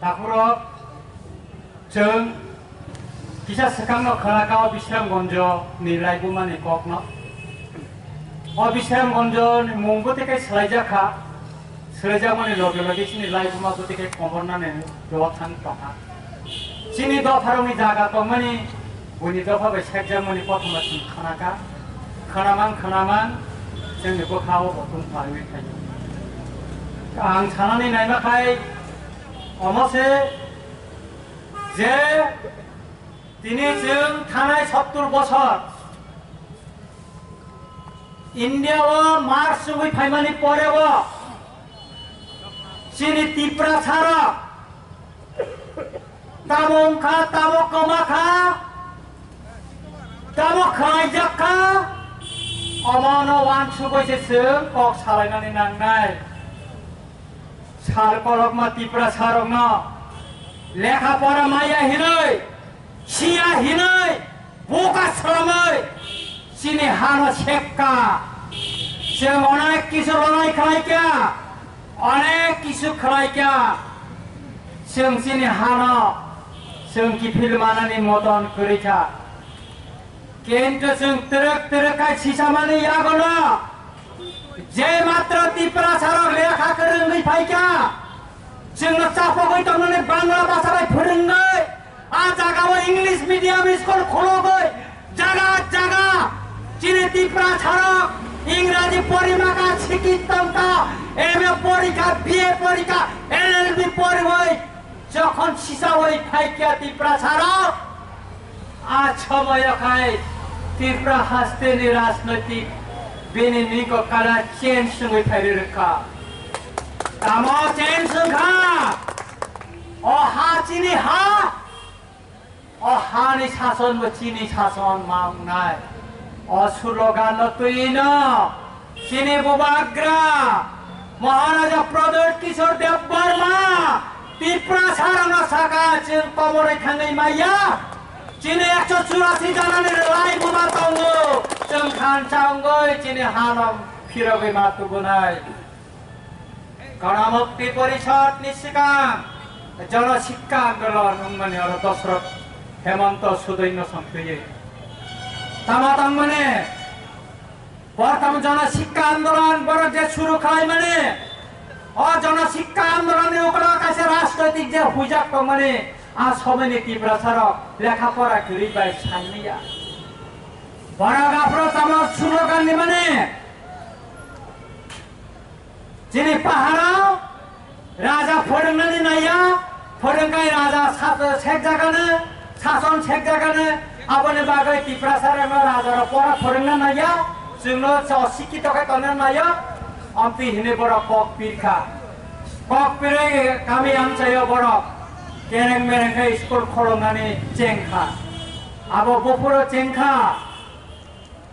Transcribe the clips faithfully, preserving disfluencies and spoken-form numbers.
Takhurok chwng kisa swkangno khwnaka o Bisramgonjo ni laibuma ni kokno. O Bisramgonjo ni mung bwtwi khe swlaijak kha, swlaijakmani loge loge chini laibuma bwtwi khe komornani dothang tongkha. Chini dopharokni jaga tongmani buini dopha bai sekjakmani kothoma chwng khwnaka. Khwnamang khwnamang chwngni bwkha o bo tong pharwi phaio. Ang sanani naima khai omo se je tini chwng thanai sottur bosor India o March chugwi phaimani pore o chini Tiprasa rok tamo wngkha, tamo kwma kha, tamo khwlaijak kha, omono uansugwi se chwng kok salainani nangnai. Sal kolokma Tiprasa rokno lekha pora maya hinwi, siya hinwi, buka swlamwi chini hano sekka. Chwng onek kisu loroi khlaikha, onek kisu khlaikha. Chwng chini hano chwng kiphil manani moton kwrwikha. Kintu chwng twrwk twrwk khai sisamani yagono je matro Tiprasa rok lekha kwrwngwi phaikha, chwngno chapogwi tongnani Bangla bhasha bai phwrwngwi, a jagao English medium school khulogwi, jaga jaga chini Tiprasa rok Ingraji porimaka, sikit tongka, M A porikha, B A porikha, L L B poriwi, jokhon sisawi phaikha Tiprasa rok, a somoyo khai Tripura hasteni rajnoitik bini niko kala change wngwi phairwi rwkha. Tamo change wngkha? O ha chini ha, o hani sason bo chini sason ma wngnai. O slogan no twi no chini Bubagra Maharaja Pradyut Kishore Debbarma Tiprasa rokno saka chwng komorwi thangwi maya. Chini ekso churasi janani rwlai buma tongo. Chwng khansa wngwi chini hano phirogwi ma tubunai. Ganamukti Porishad ni swkang Jana Sikka Andolon wngmani oro Dosrot Hemonto Sudoino songtwiwi tama tongmani. Prothom Jana Sikka Andolon borok je suru khlaimani, o Jana Sikka Andolon ni uklo kaisa rajnoitik je huijak tongmani, a somoini Tiprasa rok lekha pora kwrwi bai saimanya. Borok aphuru tamo slogan nimani, chini paharo raja phwrwngnani naiya, phwrwngkhai raja sa-, sekjakani, sason sekjakani, aboni bagwi Tiprasa rokno raja rok pora phwrwngna naiya, chwngno so sikito khe tongna naiya, amtwi hinwi borok kok pirkha. Kok pirwi kami amchaio borok kereng mereng khe school kholomnani chengkha. Abo buphuro chengkha.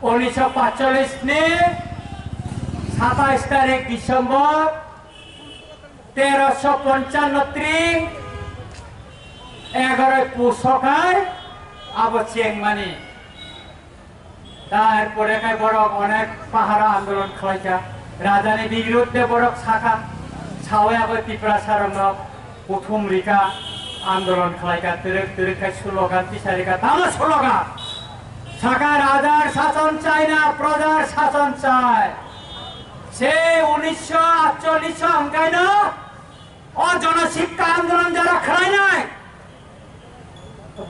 Unisho paitsollis ni satais tarik December, teroso ponchanno tring egaroi pusokai abo chengmani. Tarpore khai borok onek pahara andolon khlaikha. Rajani birudde borok sakha, sawi abo Tiprasa rokno kuthum rikha, andolon khlaikha, twrwk twrwk khai slogan tisarikha, tamo slogan? Sakha rajar sason chai na, projar sason chai. Se unisho atchollish hwnkhaino o Jana Sikka Andolon jara khlainai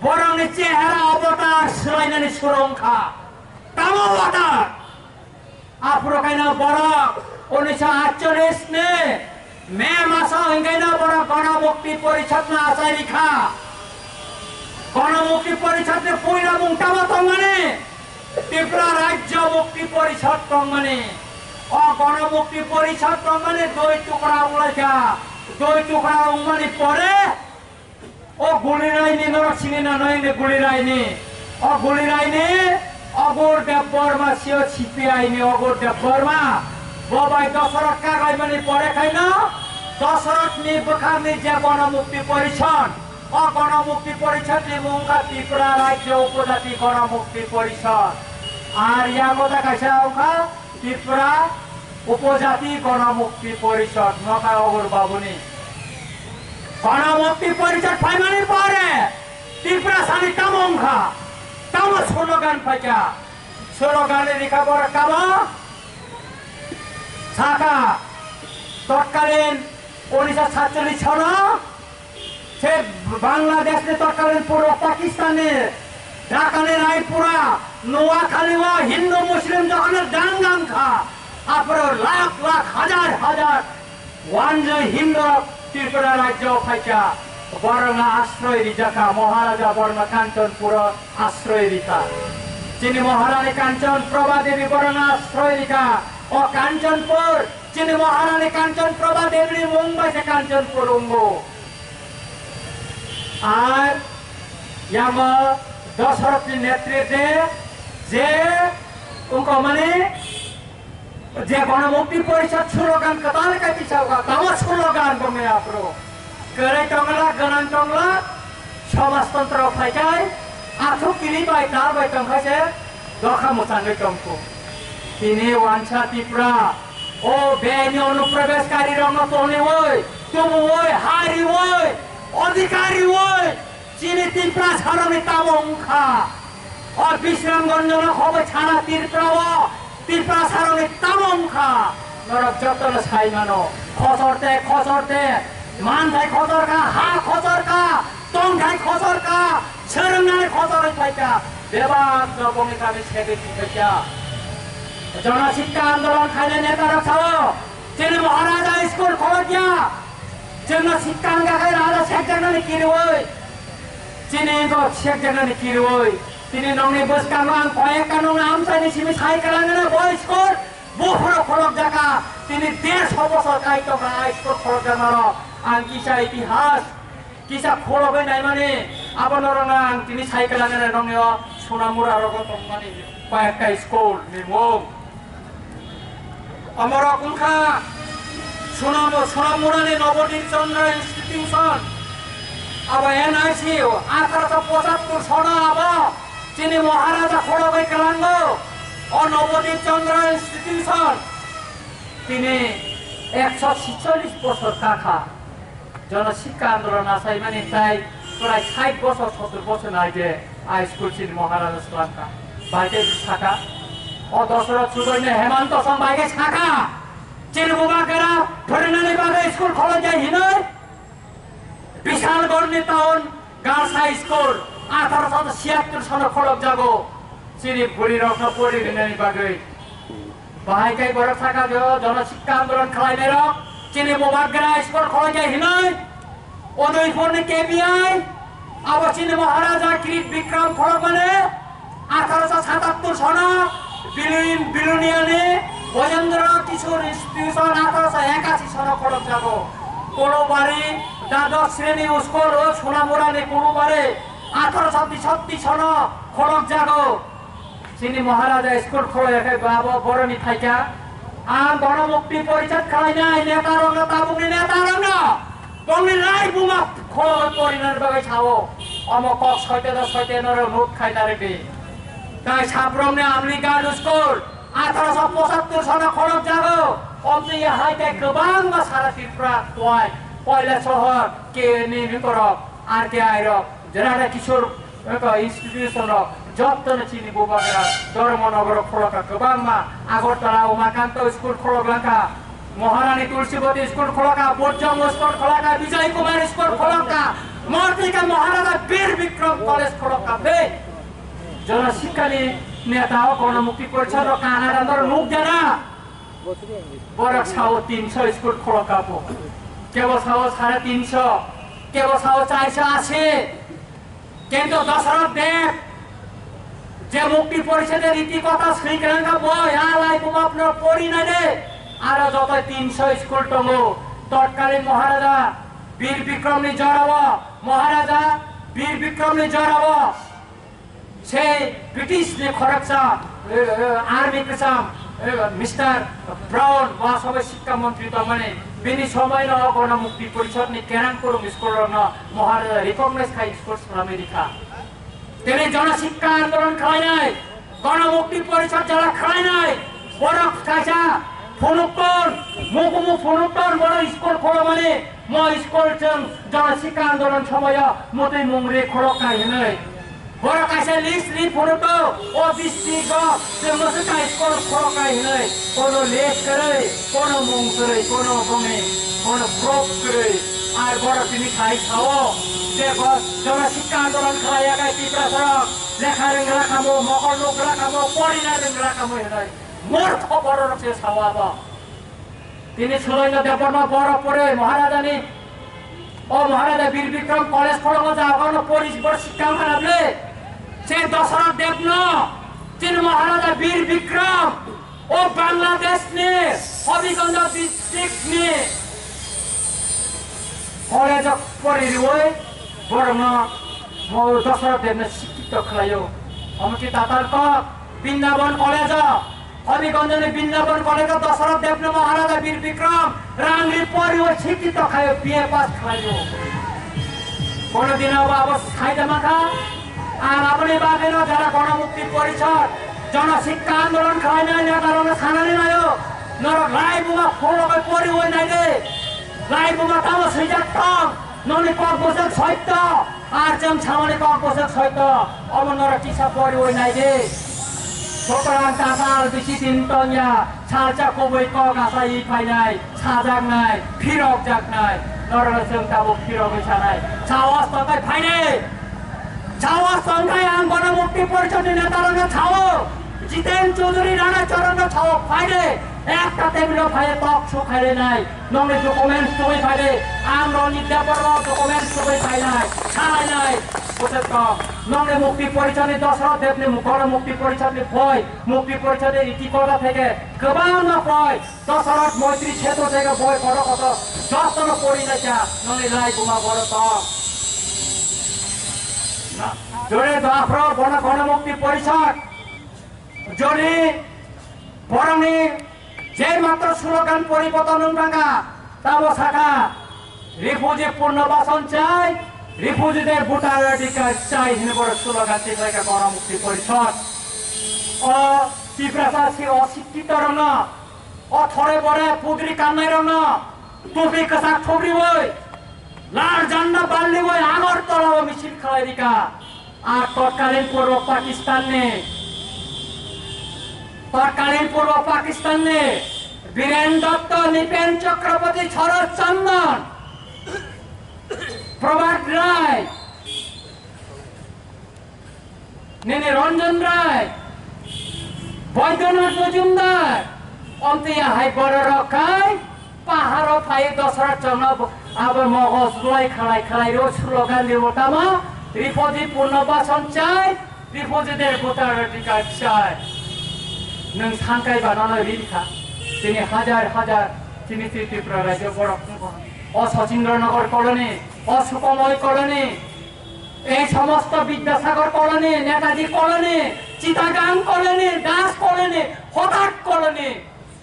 borokni chehara avatar swlainani suru wngkha. Tamo avatar? Aphuru kaino borok unisho atchollish ni May maso hwnkaino borok Ganamukti Porishad no achai rikha. Ganamukti Porishad ni puila mung tamo tongmani? Tripura Rajya Mukti Porishad tongmani. O Ganamukti Porishad tongmani doi tukra wnglaikha. Doi tukra wngmani pore O Guli Raini norok sini na noi ni Guli Raini. O Guli Raini, Ogur Debbarma sio C P I ni Ogur Debbarma. Bo bai Dosarot kaglaimani pore khaino Dosarot ni bwkhak ni je Ganamukti Porishad. O Ganamukti Porishad ni mung kha Tripura Rajya Upojati Ganamukti Porishad. Ar yago da kaisa wngkha Tripura Upojati Ganamukti Porishad, nokha Ogur Babuni. Ganamukti Porishad phaimani pore Tiprasani tamo wngkha, tamo slogan phaikha, slogan rikha borok tamo sakha, totkalin unisho satchollish sono se Bangladesh ni totkalin purbo Pakistan ni Dhaka ni Raipura Noakhali o Hindu Muslim jokhon dangam kha, aphuru lakh lakh hajar hajar Wanjwi Hindu Tripura rajyo phaikha, borokno asroi rijakha, Maharaja borokno Kanchanpuro asroi rikha. Chini Maharani Kanchan Prabha Devi borokno asroi rikha. O Kanchanpur, chini Maharani Kanchan Prabha Devi ni mung bai se Kanchanpur wngo. Ar yango Dasarathni netritwe je wngkha mani Je Ganamukti Porishad slogan kwtal khe tisao kha, tamo slogan bo maya phuru. Kwrwi tongla, gwnang tongla, somajtontro phaikai, aswk tini bai tal bai tongkha se, dokha mwchangwi tongkhu. Tini wansa Tipra, o beni onuprobeshkari rokno toniwi, tubuwi, hariwi, odhikariwi, Chini Tiprasarokni tamo wngkha. O Bisramganjono hobai sana Tripura o Tiprasarokni tamo wngkha. Norok jotono sai mano. Khosor te, khosor te. Manthai khosor kha, ha khosor kha, tongthai khosor kha, swrwngnani khosor wng phai kha. Bebak no bongni kami segwi twi phai kha. Jana Sikka Andolon khainai neta rok sao. Chini Maharaja school khorokya. Chwngno sikang gakhai raja sekjaknani kiriwi. Chini wngkha sekjaknani kiriwi. Tini nongni bwskango ang koyekta nongni amchaini simi sai kwlangno bo school buphuru khorokjakha. Tini dersho bosor kaitor kha a school khorokjakmarok. Ang kisa itihas, kisa khorogwi naimani, abo norokno ang tini sai kwlangno nongni o Sonamura rogo tongmani koyekta school ni mung. Omorok wngkha Sonam-, Sonamurani Nobodip Chandra Institution, abo N I C, atharo pochattor sono abo chini Maharaja khorogwi kwlango. O Nobodip Chandra Institution tini ekso sitchollis bosor kakha. Jana Sikka Andolon achaimani tai prai sait bosor sottor bosor naide a school chini Maharaja swlangkha. Baide sakha, o Dasarath Sudoino Hemanta song baide sakha, chini bubagra phwrwngnani bagwi school kholoijai hinwi Bishalgarhni town Girls High School atharo siyattor sono kholokjago chini bwrwirokno pori rinani bagwi. Bahai khe borok sakha je o Jana Sikka Andolon khlainairok chini bubagra school kholoijai hinwi Udaipurni K B I abo chini Maharaja Kirit Bikram kholokmani atharo satattor sono Bilin-, Biluniani Bojendra Kishore Institution atharo ekasi sono kholokjago. Kulubari Dwadosh Shreni School o Sonamurani Kulubari atharo tesattri sono kholokjago. Chini Maharaja school kholoya khe ba bo boroni phaikha. Ang Ganamukti Porishad khlainai netarokno, tabukni netarokno, bongni lai buma kholo porinani bagwi sao. Omo kok soite do soite norok note khai narwkdi. Tai Sabromni Amli Girls School atharo pochattor sono khorokjago. Omtwi hai tei kwbangma sara Tripura, Khowai, Koilasohor, K N M ni borok, R K I rok. Jera Kishore, eko institution rok, jottoni chini bubagra, Dharmanagar kholoka kwbangma, Agartala Umakanto school kholoklangkha, Maharani Tulsibati school kholoka, Bojjong school kholoka, Bijoy Kumar school kholoka, Mortika Maharaja Bir Bikram College kholoka, be. Jana Sikkani neta o Ganamukti Porishad rok kana dandor nuk jana. Borok sao tinso school kholoka bo. Kebo sao sare tinso, kebo sao charso asi. Kintu Dasarath Dev je Mukti Porishod ni riti kotha swi kwrwngkha bo, ya lai buma phano pori nai de. Aro joto tinso school tongo. Totkalin Maharaja Bir Bikram ni jorao, Maharaja Bir Bikram ni jorao sei British ni khoroksa, eh, eh, army kwcham, eh, Mister Brown, bo asogwi sikka montri tongmani, bini somoino o Ganamukti Porishod ni kerang kwrwng school rokno Maharaja recognize khai school swnamwi rikha. Tini Jana Sikka Andolon khlainai, Ganamukti Porishod jala khlainai, borok kaisa phunukton, mukumu phunukton, borok school khorokmani, Mo school chwng Jana Sikka Andolon somoyo motwi mung ri khorok kai hwnwi. Borok kaisa list ri phuru to, o district o chwng no swkang school khorok kai hwnwi. Kono list kwrwi, kono mung kwrwi, kono bumi, kono proof kwrwi. Ar borok tini khai sao, je bo Jana Sikka Andolon khlaiya kai Tiprasa rok, lekha rwngla kamo, mokol nukla kamo, porina rwngla kamo hwnwi. Murkho borok se sao abo. Tini Suloino Debbarma borok pore Maharajani, o Maharaja Bir Bikram College khorokno jaga no pori bor sikang khana ble. Se Dasarath Debno, tini Maharaja Bir Bikram, o Bangladesh ni, Hobiganja district ni, college o pori riwoi, borokno, mo Dasarath Debno sikito khlaio. Omo ki tatal kok, Brindaban College o, Hobiganja ni Brindaban College o Dasarath Debno Maharaja Bir Bikram rang ri pori o sikito khaio, B A pass khlaio. Kono dino ba abo saida makha, ang aboni bagwi no jara Gono Mukti Porishad, Jana Sikka Andolon khlainai neta rokno sanani naio, norok lai buma phone o pori o nai de, lai buma tamo swijak tong, noni kok bosok soitto, Ar chwng samani kok bosok soito, omo norok kisa poriwi nai di. Suprang tatal bisi din tongya, salsa kubui kok asai phainai, sajaknai, phirokjaknai, norok chwng tabuk phirogwi sanai. Sawas tongkhai phainai, sawas tongkhai ang Gono Mukti Porishad ni netarokno sao, Jiten Chaudhary, Rana Charan no sao phainai, ekta table o phai talk show khainai. Nongni documents tubui phai de, ang nongni paper o documents tubui phainai, salainai, bwswk kok. Nongni Mukti Porishad ni Dasarath Dev ni Gono Mukti Porishad ni boi, Mukti Porishad ni riti koda theke kwbangma boi, Dasarath Maitri Setu theke boi koto koto, jotono pori naikha, nongni lai buma boro tong. Na, jore do aphro bono Gono Mukti Porishad, jore borokni je matro slogan poriborton wng thangkha, tamo sakha, "Refugee Purnobasan chai, refugee der voter adhikar chai," hinwi borok slogan tikhlaikha Gono Mukti Porishad. O Tiprasa si o sikkito rokno, o thore bore pudri kannairokno, tupi kwchak thubriwi, lal janda balliwi Agartala o misil khlai rikha. Ar totkalin purbo Pakistan ni, totkalin purbo Pakistan ni Biren Dotto, Nipen Chakraborty, Sharat Chandan, Prabhat Rai, nini Ranjan Rai, Baidyanath Majumdar, omtwi ahai bororok khai paharo phai Dasarath chongno abo mogos bulai khalai khalai ro slogan ribo tamo, "Refugee Purnobasan chai, refugee der voter adhikar chai." Nwng sankai banano ri kha, tini hajar hajar tini Tri-, Tripura rajyo borok o Sachindra Nagar colony, o Sukomoi colony, এই সমস্ত বিদ্যাসাগর কলোনি, নেতাজি কলোনি, চিটাগাং কলোনি, দাস কলোনি, হঠাৎ colony,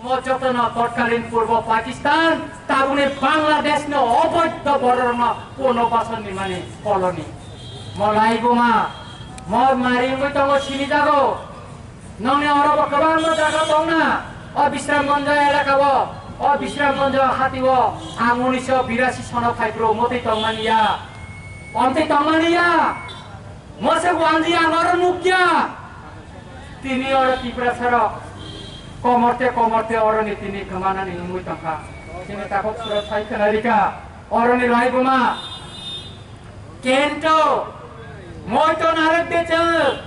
mo jotono totkalin purbo Pakistan, tabukni Bangladesh no oboidho bororokno punobasan ni mani koloni. Mo laibuma, mo mari wngwi tongo sini jago. Nongni oro bo kwbangma jaga tongna, o Bisramganj elaka o, o Bisramganj hati o, ang unisho birasi sono phaipro motwi tongmani ya. Omtwi tongmani ya. Mosok wanji ang oro nukya. Tini oro Tiprasa rok komorte komorte oro ni tini kwmanani wngwi tongkha. Chini takhuk suro sai khwnarika oro ni laibuma. Kento moito narwk de chwng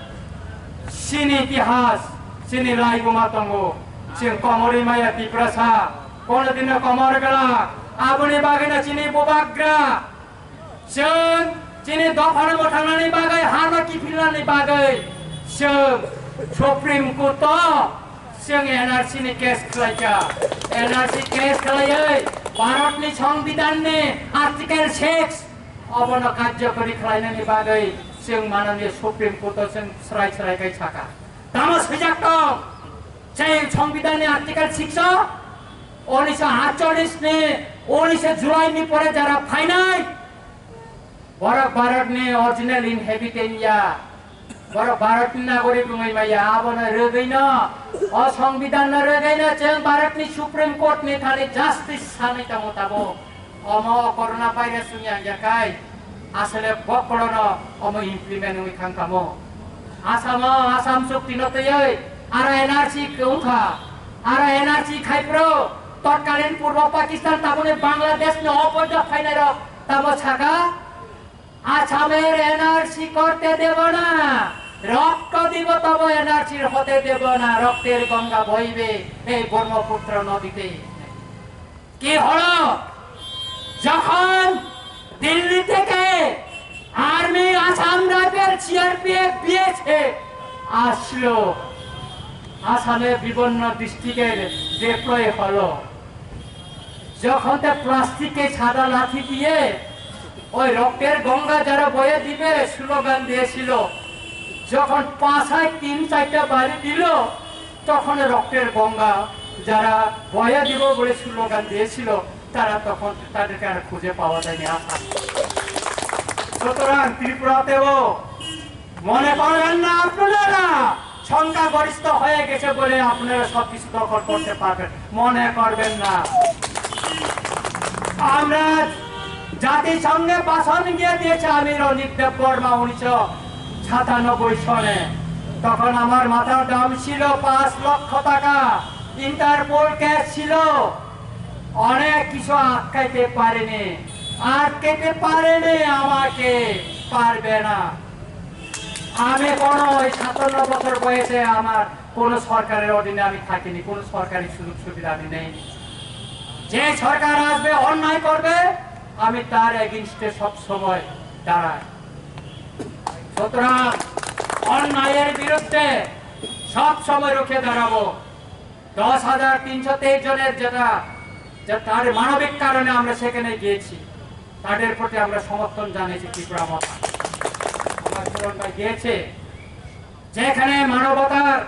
chini itihas, chini laibuma tongo. Chwng komorwi maya Tiprasa, kono dino komor glak. Aboni bagwino chini bubagra. Chwng chini dophano mwthangnani bagwi, hano kiphilnani bagwi chwng Supreme Court o chwng N R C ni case khlaikha. N R C case khlaiwi Bharatni Songbidanni Article six obono karjokori khlainani bagwi chwng manani Supreme Court o chwng srai srai khai sakha. Tamo swijak tong, chwng Songbidanni Article six o, unisho atcholish ni, unishe July ni pore jara phainai, borok Bharatni original inhabitant ya, borok Bharatni nagorik wngwi maya, abono rwgwino, o Songbidanno rwgwino chwng Bharatni Supreme Court ni thani justice sanwi tongo tabuk. Omo o corona virus wngya wngya khai asole bokhorono omo implement wngwi thang kamo. Asamo Assam chukti no twiwi ara N R C wngkha, ara N R C khai phro totkalin Purbo Pakistan taboni Bangladesh ni opoida phainai rok tamo saka, Assamer N R C korte debo na, rokto dibo tobo N R C hode debo na, rokter Ganga boibe ei Brahmaputra nodite. কি হলো? যখন দিল্লি থেকে আর্মি, Assam rifle, CRPF, BSF আসলো, আসামে বিভিন্ন ডিস্ট্রিক্টে ডিপ্লয় হলো, যখন তে প্লাস্টিকে সাদা লাঠি দিয়ে ওই রক্তের গঙ্গা যারা বয়ে দিবে স্লোগান দিয়েছিল, যখন পাশায় তিন চারটা বাড়ি দিল, তখন রক্তের গঙ্গা যারা বয়ে দিব বলে স্লোগান দিয়েছিল, তারা তখন তাদেরকে আর খুঁজে পাওয়া যায়নি। আসাম, সুতরাং ত্রিপুরাতেও মনে করবেন না আপনারা সংখ্যাগরিষ্ঠ হয়ে গেছে বলে আপনারা সবকিছু দখল করতে পারবেন, মনে করবেন না। আমরা জাতিসংঘে ভাষণ গিয়ে দিয়েছে আমি, রঞ্জিত দেব বর্মা, উনিশশো সাতানব্বই সনে। তখন আমার মাথার দাম ছিল পাঁচ লক্ষ টাকা, ইন্টারপোল কেস ছিল, অনেক কিছু আটকাইতে পারেনি, আটকাইতে পারেনি আমাকে, পারবে না। আমি কোনো ওই সাতান্ন বছর বয়সে আমার কোনো সরকারের অধীনে আমি থাকিনি, কোনো সরকারি সুযোগ সুবিধা আমি নেইনি। যে সরকার আসবে, অন্যায় করবে, আমি তার এগেইনস্টে সব সময় দাঁড়াই। সুতরাং অন্যায়ের বিরুদ্ধে সব সময় রুখে দাঁড়াবো। দশ হাজার তিনশো তেইশ জনের যেটা, যে তার মানবিক কারণে আমরা সেখানে গিয়েছি, তাদের প্রতি আমরা সমর্থন জানিয়েছি। ত্রিপুরা মথা আমার পূরণটা গিয়েছে, যেখানে মানবতার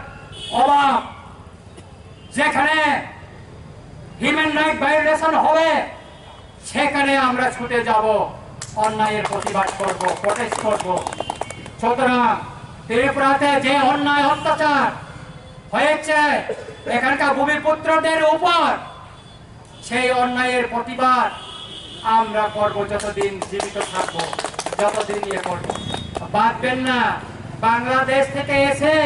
অভাব, যেখানে হিউম্যান রাইট ভায়োলেশন হবে, সেখানে আমরা ছুটে যাব, অন্যায়ের প্রতিবাদ করব, প্রোটেস্ট করব। সুতরাং ত্রিপুরাতে যে অন্যায় অত্যাচার হয়েছে এখানকার ভূমিপুত্রদের উপর, সেই অন্যায়ের প্রতিবাদ আমরা করব যতদিন জীবিত থাকব, যতদিন ইয়ে করব। ভাববেন না, বাংলাদেশ থেকে এসে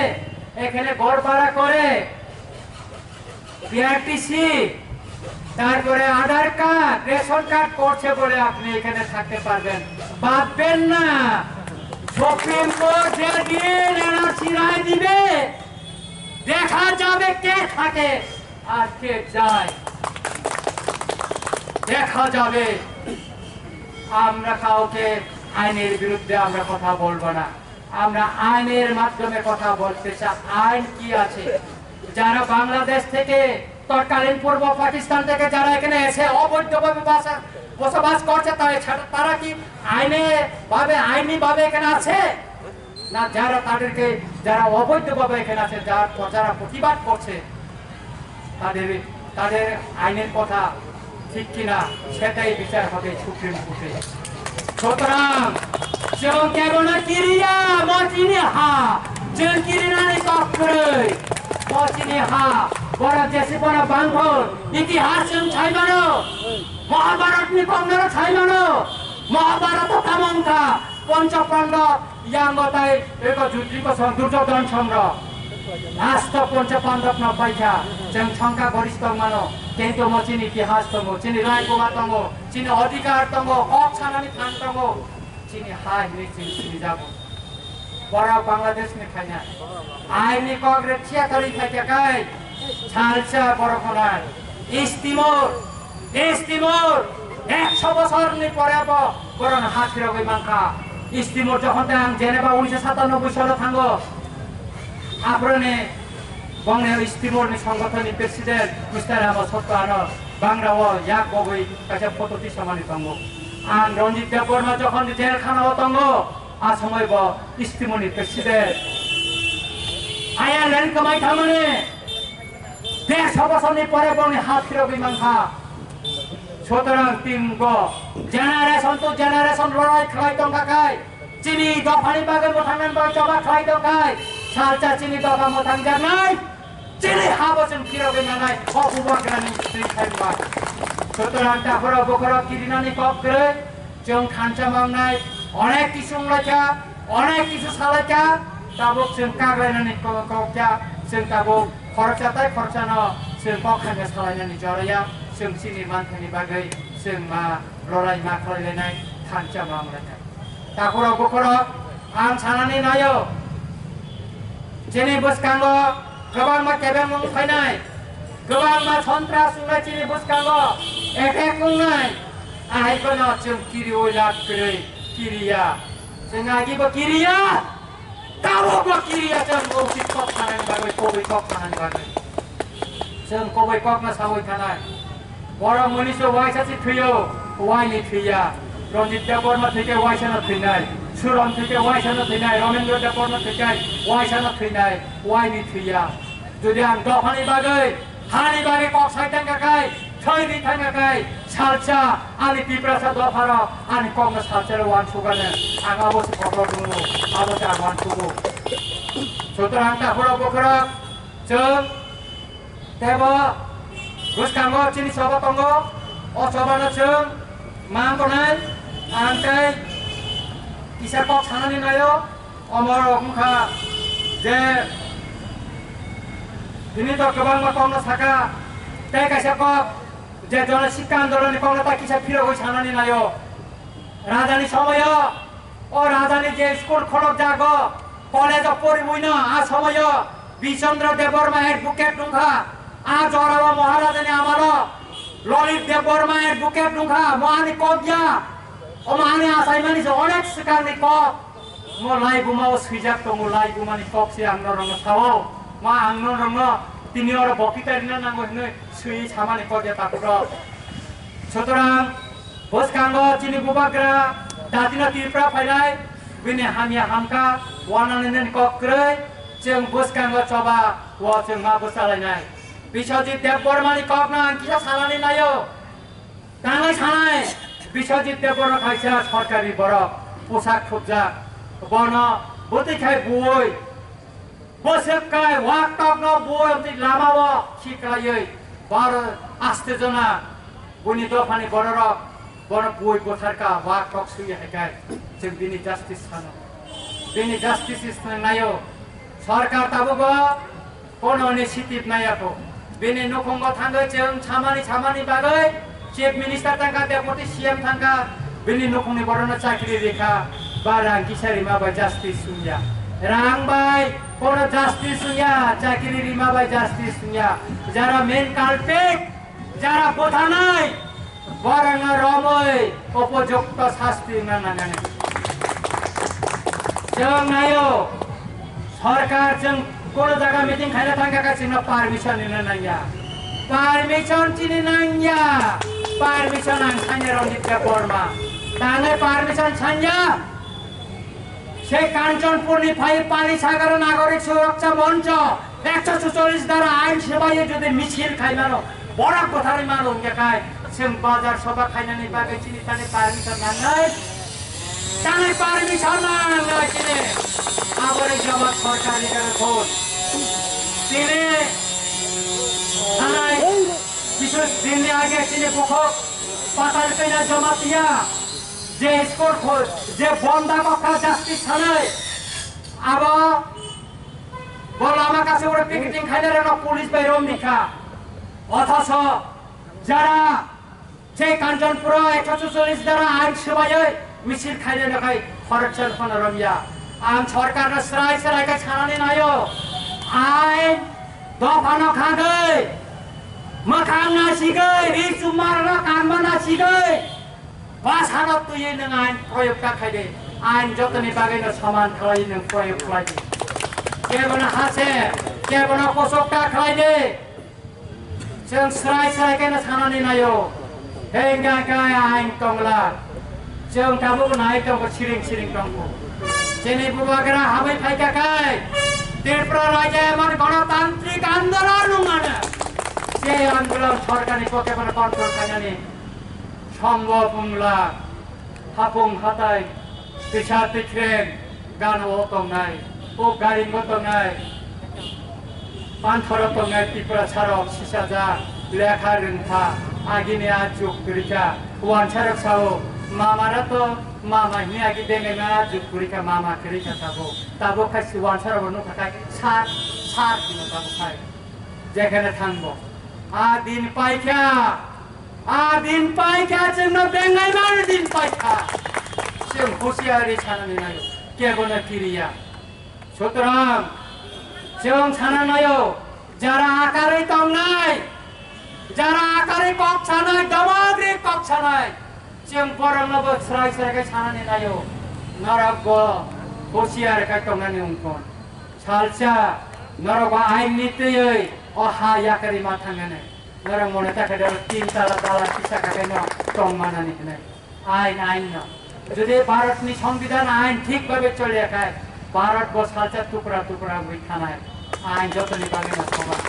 এখানে ঘর ভাড়া করে বিআরটিসি, তারপরে আধার কার্ড, রেশন কার্ড করছে বলে আপনি এখানে থাকতে পারবেন। ভাববেন না, সুপ্রিম কোর্ট যেদিন এনআরসি রায় দিবে, দেখা যাবে কে থাকে আর কে যায়। দেখা যাবে। আমরা কাউকে আইনের বিরুদ্ধে আমরা কথা বলবো না, আমরা আইনের মাধ্যমে কথা বলতে চাই। আইন কি আছে? যারা বাংলাদেশ থেকে, তৎকালীন পূর্ব পাকিস্তান থেকে যারা এখানে এসে অবৈধভাবে বাসা-, বসবাস করছে, তারা, তারা কি আইনে ভাবে, আইনি ভাবে এখানে আছে? না, যারা তাদেরকে, যারা অবৈধভাবে এখানে আছে, যার, যারা প্রতিবাদ করছে, তাদের, তাদের আইনের কথা ঠিক কিনা, সেটাই বিচার হবে সুপ্রিম কোর্টে। সুতরাং, chwng kebono kiriya, mo chini ha, chwng kirinani kok kwrwi, mo chini ha, borok jesi bono bangthon, itihas chwng sai mano, Mahabharatni koknoro sai mano, Mahabharata tamo wngkha, Poncho Pandab, Yango tai eko Judri kosong Duryodhan song rok. Last o Poncho Pandab no paikha. Chwng songkha gorish tong mano. Kintu mo chini itihas tongo, chini raibuma tongo, chini odhikar tongo, hok sanani phan tongo. Chini ha hinwi chwng sinijago. Borok Bangladesh ni khaina. Aini kok rwkhe thari khaikha kai. Salsa borok hwnai. East Timor, East Timor, ekso bosorni pore bo borokno ha phirogwi mankha. East Timor jokhon tei ang Geneva unisho satanoboi salo thango, aphuruni bongni East Timorni songothonni president Mister Rama Sotto ano bangrao yak bogwi kaisa photo tisamani tongo. Ang Ranjit Debbarma jokhon jel khanao tongo, a somoi bo East Timorni president. Ireland kwmai thangmani Dersho bosorni pore boni ha phirogwi mankha. Sutorang tingo generation to generation lorai khlai tongkha khai, chini dophani bagwi mwthangnani bagwi choba khlai tongkhai, salsa chini dopha mwthangjaknai, chini ha bo chwng phirogwi nangnai, o bubagrani chwng khaimba. Sutorang takhoro bokhoro kirinani kok kwrwi, chwng thansa mangnai, onek kisu wnglaikha, onek kisu salaikha, tabuk chwng kagrainani ko-, kokya, chwng tabuk khoroksa tai khoroksano chwng kok hamya salainani joraya, chwng chini manthani bagwi chwng ma loroi ma khlailainai thansa manglaikha. Takhoro bokhoro ang sanani naio, chini bwskango kwbangma kebengmung phainai, kwbangma sontras wngnai chini bwskango attack wngnai. Ahai phano chwng kiriwi lab kwrwi kiriya, chwng agibo kiriya, tabukbo kiriya, chwng usit kok sanani bagwi, kubui kok sanani bagwi. Chwng kubui kokno sawi thanai. Borok mwnwi se waisa se thwiyo, waini thwiya. Ranjit Debbarma thwikhe waisano thwinai. Suron thwikhe waisano thwinai. Ramendra Debbarma thwikhe waisano thwinai, waini thwiya. Jodi ang dophani bagwi, hani bagwi kok sai thangkha khai, thwi ri thangkha khai, salsa ani Tiprasa dopharok ani kokno salsa rw wansukgano. Ang abo se kotor dungo, abo se ang wansugo. Sutorang takhorok bokhorok, chwng teibo bwskango chini choba tongo, o chobano chwng mang tongnai, ang tei kisa kok sanani naio, omorok wngkha je tini to kwbangma kokno saka, tei kaisa kok je Jana Sikka Andolonni kokno ta kisa phirogwi sanani naio. Rajani somoyo, o rajani je school khorok jago, college o poribuino a somoyo Bichandra Debbarma advocate wngkha, a jorao Maharajani amalo Lalit Debbarma advocate wngkha, mo ani kok ya, omo ani achaimani se onek swkangni kok, mo laibuma o swijak tongo, laibumani kok se ang norokno sao, ma ang norokno tini oro bokita rina nango hinwi swiwi samani kok ya takhorok. Sutorang, bwskango chini bubagra datino Tripura phainai, bini hamya hamkha, wanani nini kok kwrwi, chwng bwskango choba o chwng ma bwchalainai. Biswajit Debbarmani kokno ang kisa sanani naio. Tangwi sanai, Biswajit Debbarma kaisa sorkari borok, poshak khupjak, bono bwtwi khai buwi, bwswk kai wak tokno buwi amtwi lamao khiklaiwi baro aste jona buni dophani bororok bono buwi butharka wak tok swi hai kai chwng bini justice sano. Bini justice is naio. Sorkar tabukbo kono initiative naiya kho. Bini nukhungo thangwi chwng samani samani bagwi Chief Minister thangkha, Deputy C M thangkha, bini nukhungni borokno chakri rikha, ba rang kisa rima bai justice wngya. Rang bai kono justice wngya, chakri rima bai justice wngya. Jara main culprit, jara bwthanai, borokno romwi upojukto sasti wngna nangnai. Chwng naio, sorkar chwng kono jaga meeting khaina thangkha khe chwngno permission rwna nangya. Permission chini nangya. Permission ang sanya Ranjit Debbarma. Tangwi permission sanya. Se Kanchanpurni phai Panisagar Nagorik Suraksha Moncho ekso sucholish dara ain sebaiwi jodi misil khaimano, borok butharwi mano hwnkhe khai chwng bazar soba khainani bagwi chini tani permission nangnai. Tani permission nangnai chini. Aboni jawab sorkarni gana thon. Tini thanai kisu dinni age chini bukhuk patal kaina joma tiya. Je school kho-, je bonda mokha justice sanai, abo bo lama kaisa uro picketing khainai rokno police bai rom nikha. Othoso jara je Kanchanpuro ekso sucholish dara ain swbaiwi misil khainai no khai khoroksa phano romya. Ang sorkarno srai srai khe sanani naio, ain dophano khagwi, mwkhang nasigwi, ri chumarno kanma nasigwi, Bwsano twiwi nwng ain proyog ta khaidi. Ain jotoni bagwino soman khlaiwi nwng proyog khlaidi. Kebono hase, kebono kosok ta khlaidi. Chwng srai srai kheno sanani naio. Hengkha khe ain tongla. Chwng tabuk nai tongo, siring siring tongo. Chini bubagra habwi phaikha khai Tripura rajya emon ganatantrik andolon wngmano. Je andolon sorkarni poke bono control khainani. Songbo bungla, hapung hatai, tisa tikrem, gana o tongnai, o garingo tongnai, panthoro tongnai Tiprasarok sisajak, lekha rwngkha, Agini a juk kwrwi kha, wansarok sao, mama ra to mama hini agi bengai ma juk kwrwi kha, mama kwrwi kha tabo. Tabo khai si wansarok no khakai sar, sar hino tabo khai. Jekhane thangbo. A din paikha, a din paikha, chwngno bengai ma din paikha. Chwng husiari sanani nayo, kebono kiriya. Sutrang, chwng sana nayo, jara akarwi tongnai, jara akarwi kok sanai, domogri kok sanai, chwng borokno bo srai srai khe sanani nayo, norok bo husiar khe tongnani wngkon. Salsa, norok bo ain ni twiwi o ha yakarwi ma thangnani, norok mone ta khe tin tala dala kisa kha khe no tong manani hwnwi. Ain, ain no. Jodi Bharat ni Songbidan ain thik bhabe choliya khai, Bharat bo salsa tukra tukra wngwi thanai. Ain jotoni bagwi no soman.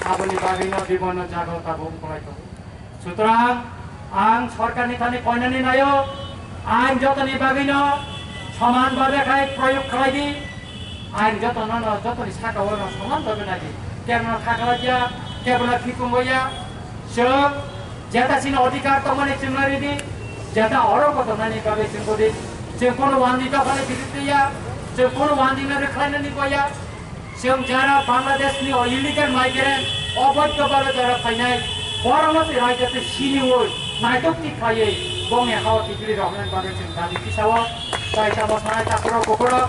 Aboni bagwi no bibonno jago tabuk wngkhlai tongo. Sutrang, ang sorkar ni thani koinani nayo, ain jotoni bagwi no soman bhabe khai proyog khlai di. Ain jotono no, jotoni saka-o no soman bhabe nai di. Kebono khaklaiya, kebono phikungoya. Chwng jeta chini odhikar tongmani chwng nai ridi, jeta oro bo tongnani bagwi chwng budi. Chwng kono wandi dophani biruddhe ya, chwng kono wandi no rwkhlainani boya. Chwng jara Bangladesh ni o illegal migrant, oboidho bhabe jara phainai, borokno twi raida twi siniwi, naitok twi khlaiwi, bongni hao tikli roknani bagwi chwng dabi tisao, tai tamo sanai takhurok bukhurok,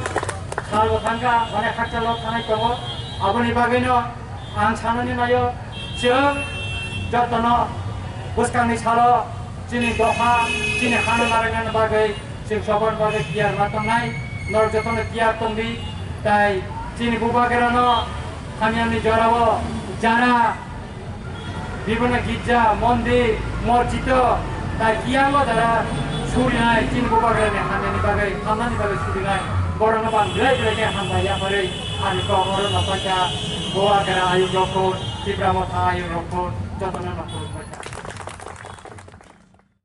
salbo thangkha, onek hakchalo thanai tongo. Aboni bagwino ang sanani nayo, chwng jotono bwskangni salo chini dopha, chini hano naragnani bagwi chwng chobon bagwi tiyar ma tongnai, norok jotono tiyar tongdi, tai chini bubagrano hamyani jorao jara bibana girja, mondir, mosjid o tai kiyango jara surinai, chini bubagrani hamyani bagwi, hamnani bagwi surinai, borokno bang belai belai khe hambai yapharwi ani kok oro no paikha, bubagra ayuk rok phun, Tipra Motha ayuk rok phun, jotono no khulumbaikha.